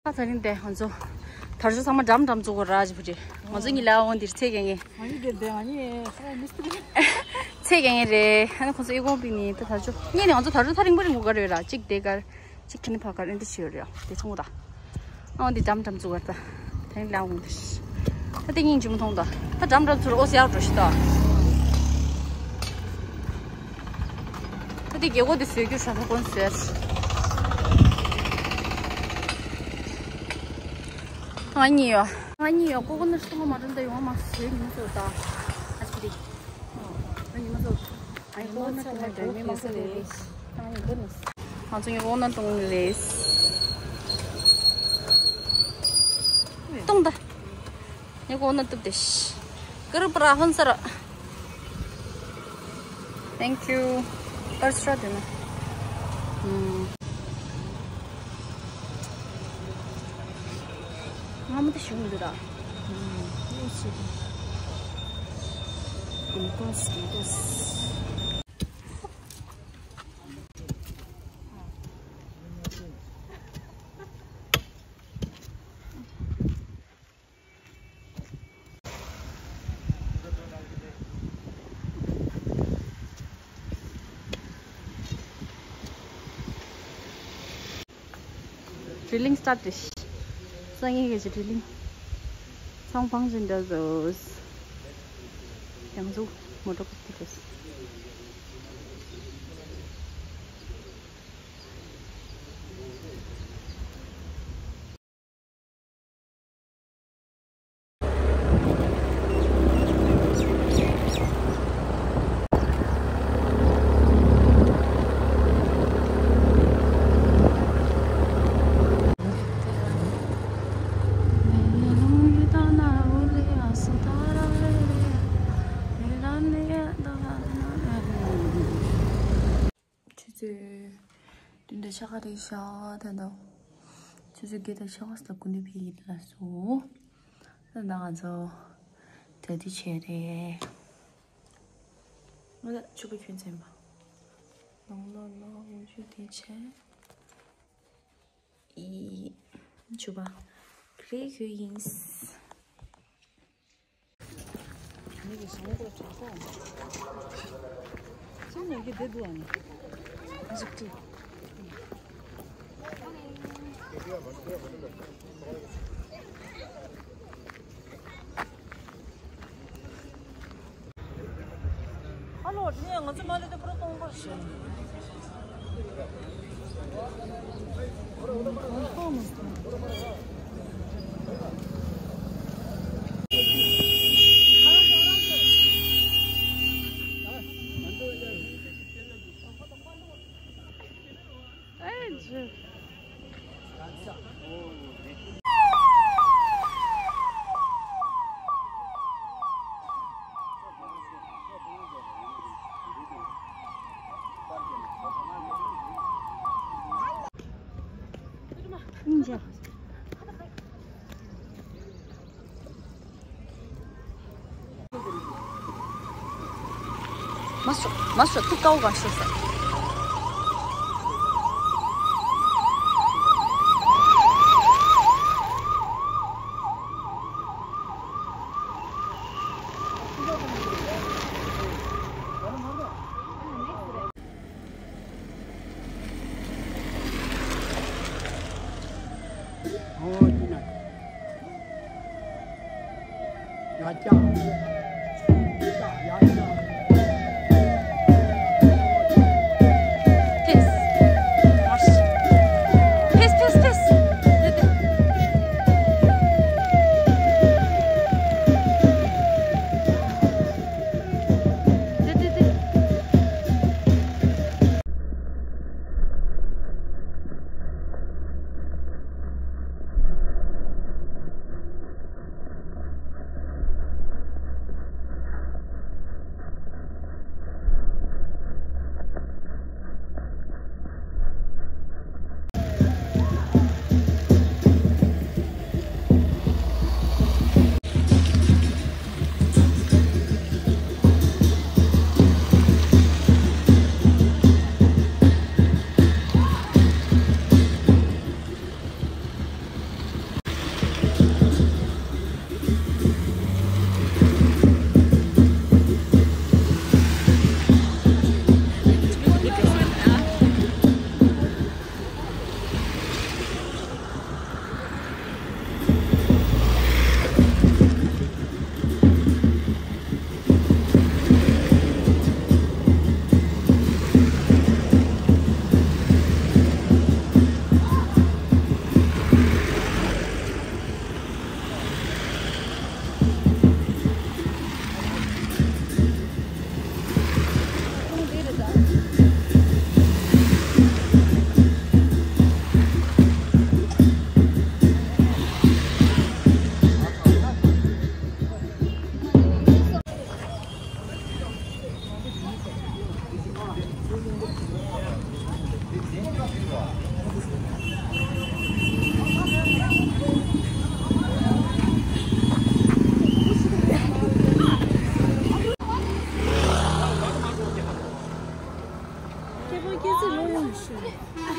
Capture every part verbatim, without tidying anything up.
ད་ད་རིང་དེ་ང་ཚོ་དར་ལྕོག་ཚང་མ་འགྲམ་འགྲམ་བཙུགས་པ་ར་ཅིག་བུ་རེད། ང་ཚོ་གཉིས་ལ་འོང་འདིར་ཚེ་གང་ངེ། ང་གཉིས་དེ་དེ་ང་གཉིས་ཧ་མི་སྲིད། ཚེ་གང་ངེ་རེད། ཨ་ནི་ཁོང་ཚོ་ཨི་ཁོང་པིག་ནི་ད་དར་ལྕོག་གཉིས་ནི་ང་ཚོ་དར་ལྕོག་ཐག་རིང་པོ་རིང་པོ་ག་རེ་ཡོད་ར་ཅིག་དེ་གར། ཅིག་ཁྱེར་ནས་ཕ་གར་ཨེ་འདྲ་བྱེད་ཡོད་རེད་ཡ། དེ་ཆུང་ངུ་ད། ཨོ་འདི་འགྲམ་འགྲམ་བཙུགས་པ་ད། དེ་ནི་ལའང་འོང་དེ། ད་དེ་སྙིང་རྗེ་མོ་མཐོང་ད། ད་འགྲམ་འགྲམ་ཚུར་ཨོ་སི་ཡག་འགྲོ་ཤི་ད། ད་དེ་རྒྱལ་སྒོ་དེ་བཟོས་རྒྱུ་ཧྲ་ཧྲ་ཀོན་ཟེར། ང་གཉིས་ཡོད། ང་གཉིས་ཡོད་ཀོ་ཀོ་ནཊ་སོང་མ་འགྲོ་ད་ཡོང་མ་བཟོས་ཉི་མ་ཚོ་ད། ཨ་ཅི་རེད། ཨ་ཉི་མ་ཚོ། ཨ་ཉི་མ་ཚོ་ད་མི་མ་ཚོ་རེད། ང་ཚོ་ངའི་འོ་ན་གཏོང་ལེས། གཏོང་ད། ངའི་འོ་ན་གཏུབ་དེ་ཤི། ཀ་རུ་པ་ར་ཧོན་སར། Thank you. ཨར་སྲ་དེ་ན། ཨུམ། ང་མ་ད་ཞུ་མི་འདུག་ར། ཨུམ། ཨུམ་ཀོས་ཀོས། Drilling start རེད། སང་ཉིན་གྱི་drilling ཚང་ཕང་ཅིན་འདྲ་བཟོས། ཡང་ཟུག་མོ་ཊ་ཀོ་ཏི་རེད། ཆུ་ཚོད་བདུན་དང་ཕྱེད་ཀ་རེད་ཤག་ད་ལྟ། ཆུ་ཚོད་བརྒྱད་དང་ཕྱེད་ཀ་ཙམ་སྐུ་མདུན་ཕེབས་ཀྱི་ལ་སོ། ད་ལྟ་ང་ཚོ་གྲ་སྒྲིག་བྱས་རེད། ང་ལ་ཕྱུ་པ་ཁྱོད་མཚན་པ། ལོང་ལོང་ལོང་ཡོང་ཆུ་དེ་བྱས། ཨི། ཕྱུ་པ། ཁ་ལི་ཁྱོད་ཡིན། ཁྱོད་ཀྱི་བཟང་པོ་དྲག་པོ། ཅི་ནས་ཀྱི་བདེ་འདུག་ཨ་ནི། ཨ་ཅིག་ཏུ། ཨ་ལོ། དེ་ནས་ང་ཚོ་མ་ལེ་དེ་པུ་ར་གཏོང་པར་ཞེས། མ་སོ་མ་སོ་ཐུག་ཀའོ་ག་ཤོ་ས།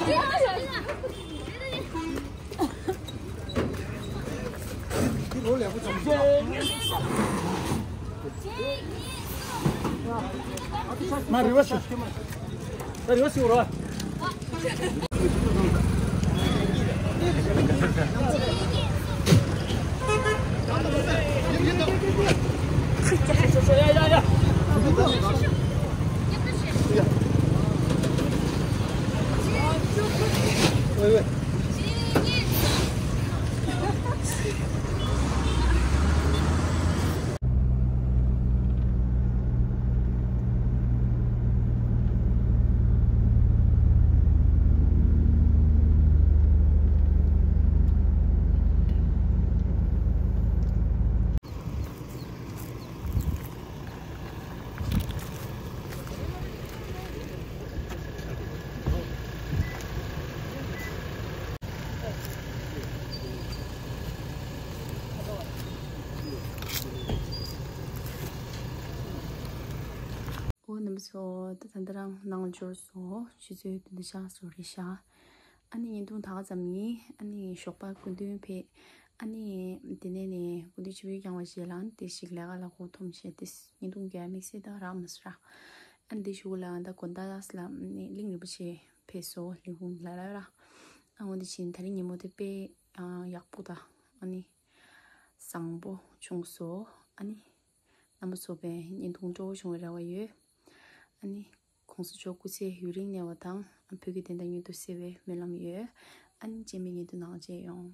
མ་རི་བ་ཤོད། ད་རི་བ་ཤོད་རོ། ཨོ་རྣམ་པ་ཚོ། ད་ད་ལྟ་རང་ནང་ལ་འབྱོར་སོང་། ཆུ་ཚོད་བདུན་དང་ཕྱེད་ཙམ་རེད་ཤག་ཨ་ནི་བརྙན་ཐུང་ད་ག་ཙམ་ཡིན། ཨ་ནི་ཞོགས་པ་སྐུ་མདུན་ཕེབས། ཨ་ནི་དེ་ནས་ནས་སྐུ་མདུན་ཆུ་བོའི་གྱང་བ་བཞེས་ལ་དེ་ཞིག་ལས་ཀ་ལ་གོ་ཐུམ་བྱས་ཏེ་བརྙན་ཐུང་རྒྱག་དམིགས་བསལ་ད་རག་མ་སོང་ར། ཨ་ནི་དེ་གཞུག་ལ་ད་དགོང་དག་ལ་ནི་གླིང་རིན་པོ་ཆེ་ཕེབས་སོང་། ལས་ཁུངས་ལ་ལ་ར། ཨ་འོ་དེ་བཞིན་ད་རིང་ཉིན་མོ་དེ་དཔེ་ཡག་པོ་དང་ཨ་ནི་བཟང་པོ་བྱུང་སོང་། ཨ་ནི། རྣམ་པ་ཚོ་བས་བརྙན་ཐུང་སྤྲོ་བོ་བྱུང་བའི་རེ་བ་ཡོད། ཨ་ནི། གོང་ས་མཆོག་སྐུ་ཚེ་ཡུན་རིང་གནས་པ་དང་བོད་ཀྱི་བདེན་མཐའ་མྱུར་དུ་གསལ་བའི་སྨོན་ལམ་ཡོད། ཨ་ནི་རྗེས་མའི་བརྙན་ཐུང་ནང་མཇལ་ཡོང་།